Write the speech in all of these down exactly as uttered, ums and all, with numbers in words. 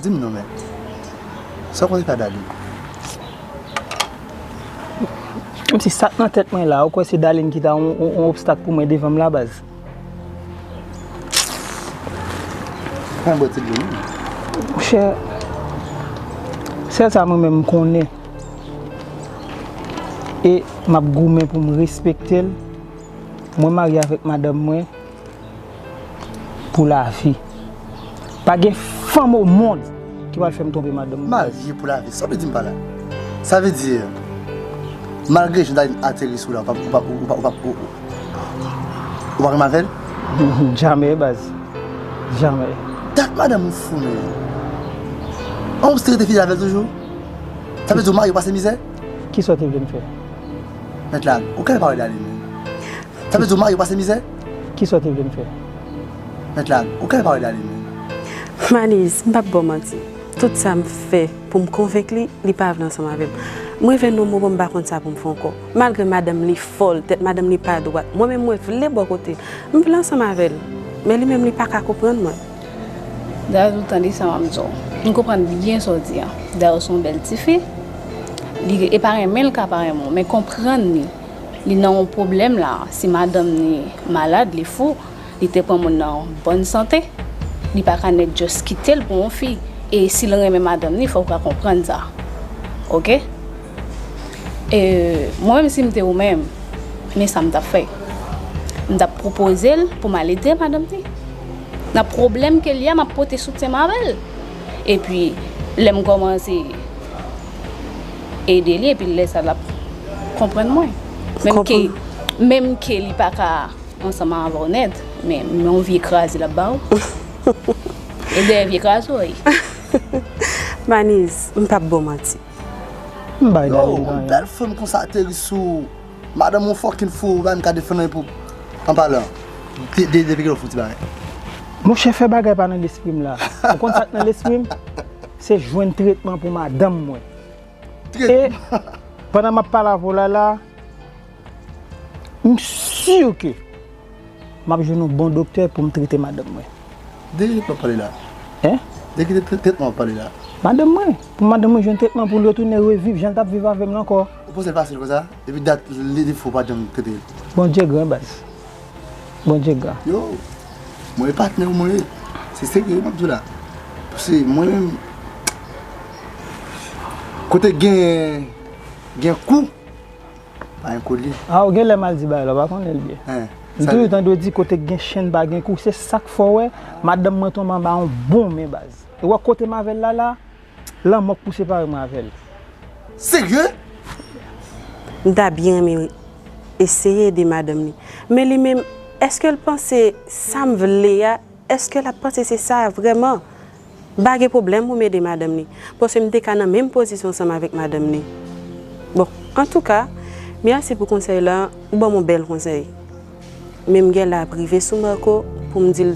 Di m non, men. Sa w konn fè a Darline? Menm si sa k nan tèt mwen la, ou kwè se Darline ki ta yon, yon, yon obstak pou mwen devan m la, baz? Ann bwè ti dlo, non. Monchè, sèl sa mwen menm m konnen. E m ap goumen pou m respekte l. Mwen marye avèk madanm mwen pou lavi. Pa gen fanm o mond ki pral fè m twonpe madanm mwen. Marye pou lavi? Sa w vle di m pa la? Sa vle di, malgre jan Darline ateri sou la, ou pa, ou pa, ou pa, ou pa, ou, ou, ou pa renmen avè l? Jamè, baz. Jamè. Dat madanm ou fou, men. An, ou te rete fidèl avè l toujou? Sa vle di ou marye, ou pase mizè? Kisa w te vle m fè? Mèt la, ou kè pa wè Darline, men. Sa vle di ou marye, ou pase mizè? Kisa w te vle m fè? Mèt la, ou kè pa wè Darline, men. Maniz, m p ap ba w manti. Tout sa m fè pou m konvenk li, li pa vle ansanm avè m. M rive nan yon moman m pa konn sa pou m fè ankò. Malgre madanm li fòl, tèt madanm li pa dwat, mwen menm mwen vle bò kote l. M vle ansanm avè l. Men li menm li pa ka konprann mwen. Dayè, ou tande sa m ap di w. M konprann byen sa w di a. Dayè, se yon bèl tifi. Li, e pa renmen l ka pa renmen w, men konprann li. Li nan yon pwoblèm la. Si madanm li malad, li fou, li te pran moun nan an bòn sante. Li pa ka nèt just kite l pou yon fi. E si l renmen madanm li, fò w ka konprann sa. Oke? E mwen menm, si m te ou menm, men sa m t ap fè. M t ap pwopoze l pou m al ede madanm li. Nan pwoblèm ke l ye a, m ap pote soutyen m avè l. Epi, lè m kòmanse ede li, epi lè sa l ap konprann mwen. Menm ke, menm ke li pa ka ansanm avè w nèt, men, men yon vye kraze l ap ba w. E dèyè vye kraze w ye. Maniz, m p ap ba w manti. M bay Darline yon bèl fanm konsa ateri sou madanm yon fucking fou, ou pa menm ka defann anyen pou, an palan. De, de, depi kilè w fou ti bagay? Monchè, fè bagay pa nan lespri m la. Ou konn sa k nan lespri m? Se jwenn tretman pou madanm mwen. E pandan m ap pale avè w la la, m si ke m ap jwenn yon bon doktè pou m trete madanm mwen. De ki tretman w ap pale la? Hein? De ki tre-, tretman w ap pale la? Madanm mwen. Pou madanm mwen jwenn tretman pou l retounen reviv jan l t ap viv avè m lan ankò. Ou panse l fasil konsa? Depi dat li, li fou, ou pa t janm trete l? Bondye gran, baz. Bondye gran. Yo, mwen e patnè w mwen ye. Se serye m ap di w la. Paske mwen menm, kote gen, gen kou, pa gen koulye. A, ou genlè mal di bagay la, ou pa konnen l byen. M toujou tande w di kote k gen chenn pa gen kou. Se sa k fè w wè madanm mwen tonbe anba yon bon men, baz. E w wè kote m avè l la la, lanmò k pou separe mwen avè l. Serye? M ta byen renmen eseye ede madanm li. Men li menm, èske l panse sa m vle a, èske l ap panse se sa vrèman? M pa gen pwoblèm pou m ede madanm li, paske m te ka nan menm pozisyon ansanm avèk madanm li. Bon, antouka, mèsi pou konsèy la, ou ban m yon bèl konsèy. Men m genlè ap rive sou Marco pou m di l,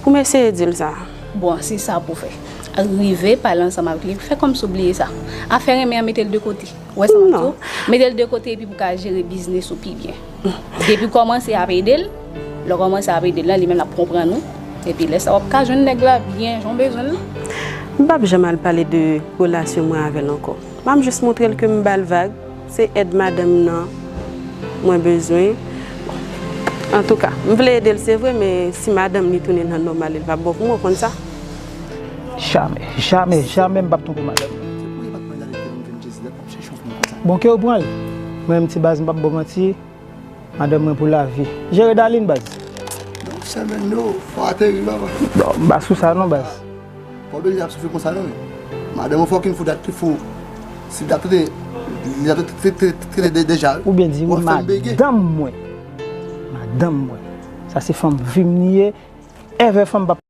pou m eseye di l sa. Bon, se sa pou fè. Rive pale ansanm avèk li, fè kòmsi w bliye sa. Afè renmen an, mete l de kote. Ou wè sa m ap di w? Mete l de kote epi pou w ka jere biznis ou pi byen. Depi w kòmanse ap ede l, lè w kòmanse ap ede l lan, li menm l ap konprann ou. Epi lè sa w ap ka jwenn nèg la byen jan w bezwen l. M p ap janm al pale de relasyon mwen avè l ankò. M ap jis montre l ke m ba l vag, se èd madanm nan mwen bezwen. Bon, antouka, m vle ede l se vre, men si madanm li tounen nan nòmal, li p ap bon pou mwen, w konn sa. Jamè, jamè, jamè m p ap twonpe madanm mwen. Bon, ke w pran l. Mwen menm ti baz, m p ap ba w manti. Madanm mwen pou lavi. Jere Darline, baz. Non, sèmen yo, fò ateri, papa. Bon, m pa sou sa non, baz. Pa oblije ap soufri konsa non, men. Madanm ou fucking fou, dat ki fou. Si dat te, li dat te, te, te, te, te deja, wi. Oubyen di wi, madanm mwen. Madanm mwen. Sa se fanm vi m li ye. Ever fanm p ap